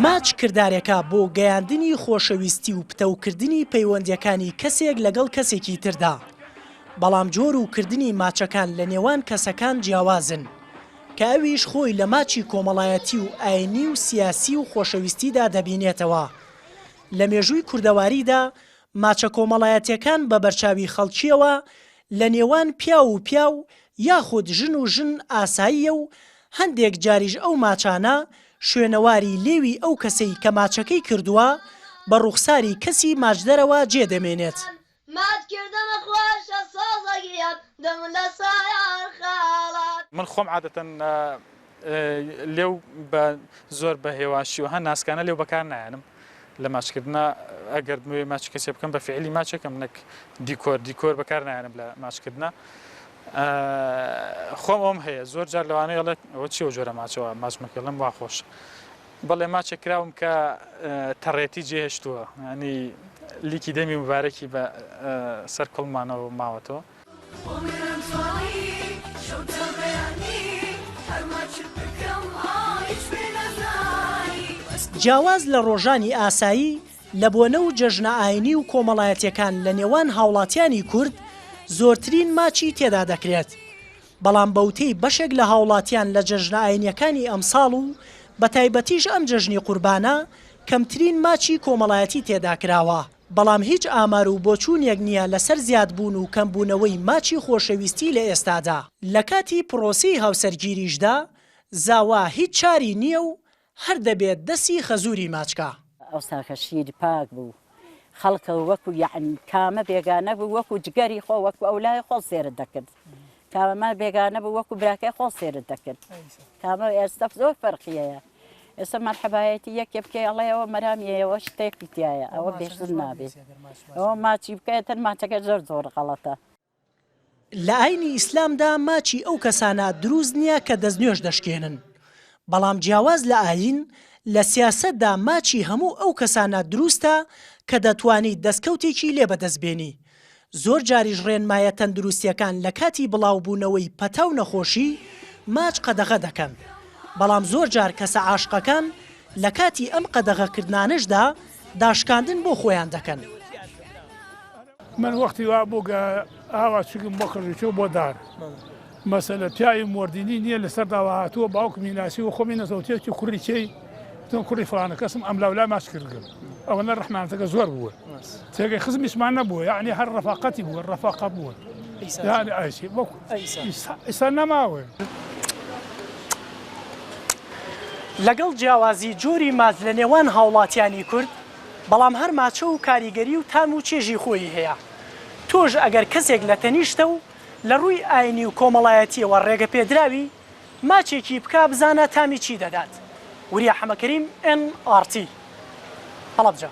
ماچ کردارێکە بۆ گەیاندنی خۆشەویستی و پتەوکردنی پەیوەندیەکانی کەسێک لەگەڵ کەسێکی تردا، بەڵام جۆر و کردنی ماچەکان لە نێوان کەسەکان جیاوازن، کە ئەویش خۆی لە ماچی کۆمەڵایەتی و ئاینی و سیاسی و خۆشەویستیدا دەبینێتەوە. لە مێژووی کوردەواریدا ماچە کۆمەڵایەتیەکان بە بەرچاوی خەڵکیەوە لە نێوان پیاو و پیاو یاخود ژن و ژن ئاساییە و هەندێک جاریش ئەو ماچانە شوێنەواری لێوی ئەو کەسەی کە ماچەکەی کردووە بە ڕووخساری کەسی ماچدەرەوە جێ دەمێنێت. ماچ کردم خۆشە سۆزە گیان دم لە سایار خاڵان. من خۆم عادەتەن لێو بە زۆر بە هێواشی و ها ناسکانە لێو بەکار نایەنم لە ماچکردنا ئەگەر بمەوێ ماچی کەسێ بکەم بە فعلی ماچێکم نەک دیکۆر دیکۆر بەکار نایەنم لە ماچکردنا خۆم ئەوم هەیە زۆر جار لەوانەیە ئەڵێ ئەوە چیە جۆرە ماچەوە ماچ مەکەڵم وا خۆش بەڵێ ماچێک کراوم کە تەڕێتی جێهێشتووە ینی لیکی دەمی مبارەکی بە سەر کوڵمانەوە ماوەتەوە. جیاواز لە ڕۆژانی ئاسایی، لە بۆنە و جەژنە ئاینی و کۆمەڵایەتیەکان لە نێوان هاوڵاتیانی کورد زۆرترین ماچی تێدا دەکرێت، بەڵام بەوتەی بەشێک لە هاوڵاتیان لە جەژنە ئاینیەکانی ئەمساڵ و بەتایبەتیش ئەم جەژنی قوربانە کەمترین ماچی کۆمەڵایەتی تێدا کراوە. بەڵام هیچ ئامار و بۆچوونێک نییە لەسەر زیادبوون و کەمبوونەوەی ماچی خۆشەویستی لە ئێستادا. لە کاتی پڕۆسەی هاوسەرگیریشدا زاوا هیچ چاری نییە و هەر دەبێت دەستی خەزووری ماچ کا. ئەوساکە شیر پاک بوو خەڵکە وەکو یەعنی کامە بێگانە بوو وەکو جگەری خۆ وەکو ئەولای خۆ سێرت دەکرد کامە بێگانە بوو وەکو براکەی خۆ سێرت دەکرد کامە ئێستا زۆر فەرقی هەیە ئێستا مەرحەبایەتی یەکێ بکەی ئەڵێ ئەوە مەرامی ئەوە شتێکی تایە ئەوە بێشتر نابێت ئەوە ماچی بکەێتن ماچەکە زۆر زۆر غەڵەتە. لە ئاینی ئیسلامدا ماچی ئەو کەسانە دروست نییە کە دەستنوێژ دەشکێنن، بەڵام جیاواز لە ئایین، لە سیاسەتدا ماچی هەموو ئەو کەسانە دروستە کە دەتوانیت دەستکەوتێکی لێ بەدەست بێنی، زۆر جاریش ڕێنمایە تەندروستیەکان لە کاتی بڵاوبوونەوەی پەتا و نەخۆشی ماچ قەدەغە دەکەن، بەڵام زۆر جار کەسە عاشقەکان لە کاتی ئەم قەدەغەکردنانەشدا داشکاندن بۆ خۆیان دەکەن. من وەختی وا بوو گە ئاوا چگم بۆ کڕژیچۆ بۆ دار مەسەلە پیاوی مۆردینی نییە لەسەر داوا هاتووە باوکمی ناسی و خۆمی نەزەوتێکی کوڕی کێی تۆ کوڕی فڵانە کەسم ئەم لاولا ماچ کردگم ئەوەنە ڕەحمانەتەکە زۆر بووە تێگەی خزمیشمان نەبووە یعنی هەر ڕەفاقەتی بووە ڕەفاقە بووە یعنی ئایسی وەکو ئیسا نەماوە. لەگەڵ جیاوازی جۆری ماچ لە نێوان هاوڵاتیانی کورد، بەڵام هەر ماچە و کاریگەری و تام و چێژی خۆیی هەیە. تۆش ئەگەر کەسێک لە تەنیشتە و لە ڕووی ئاینی و کۆمەڵایەتییەوە ڕێگەپێدراوی، ماچێکی بکە بزانە تامی چی دەدات. وریا حەمەکەریم، ئێن ئاڕ تی. هەڵەبجە.